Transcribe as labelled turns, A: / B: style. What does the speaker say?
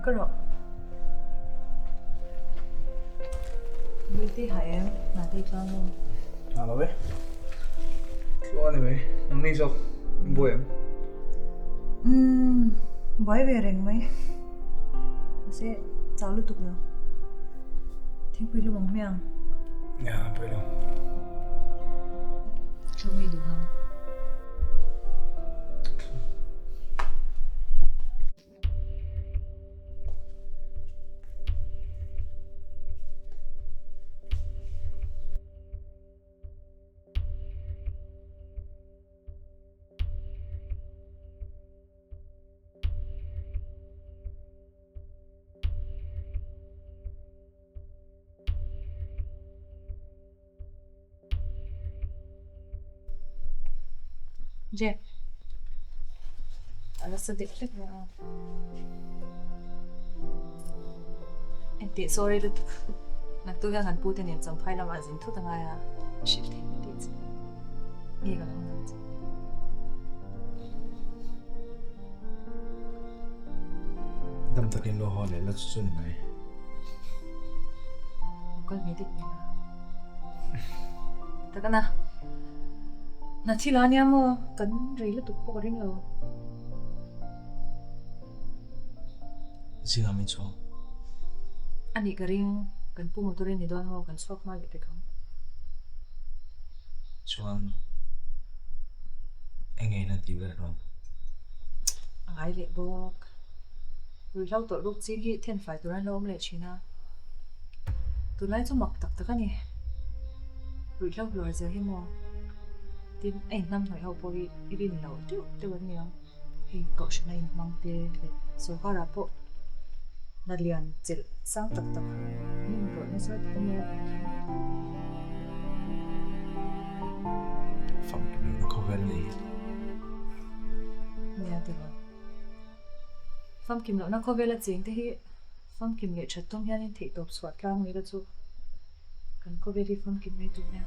A: Ka rawh. Bawihte ha em? Hna te i tluang maw?
B: Hna lo e. Tluang a ni mai. Nang ni zawk, in buai em?
A: Umm, buai ve reng mai. Mahse, chau lutuk lo. Thingpui lum ang hmiang.
B: Nia, buai lo.
A: Thlung i duh ang. Je. A nasa deuh hlek mai a. Engtih sorry lutuk. Naktuk hian kan pu te nen Champhai lamah zin thut a ngai a. Hrilh thei mai tih che. Nge ka lo nang che.
B: Dam takin lo haw leh la chu chu ni mai.
A: Lo kal ve deuh mai la. Takana. Na thil a nia maw? Kan rei lutuk pawh ka ring lo.
B: Zingah min chhuang.
A: A nih ka ring, kan pu motor in ni dawn maw? Kan chhuak hma leh pek ang.
B: Chuan eng nge in a tih ber dawn?
A: A ngai leh bawk. Ruihhlo tawlh ruk ching hi thenfai tur an lo awm leh thin a. Tunlai chu mak tak tak a ni. Ruihhlo hluar zel hi maw? Tin, a inhnam hnawih ho pawh hi i rin loh deuh deuh an ni ang. Hei kohhran a inhmang te leh sorkarah pawh hna lian chelh sang tak tak an inrawlh nasa tak a nia.
B: Famkim lohna khawvel nei.
A: Nia tiraw. Famkim lohna khawvela cheng te hi famkim leh that tum hianin theihtawp chhuah tlang mai la chu kan khawvel hi famkim mai tur nia.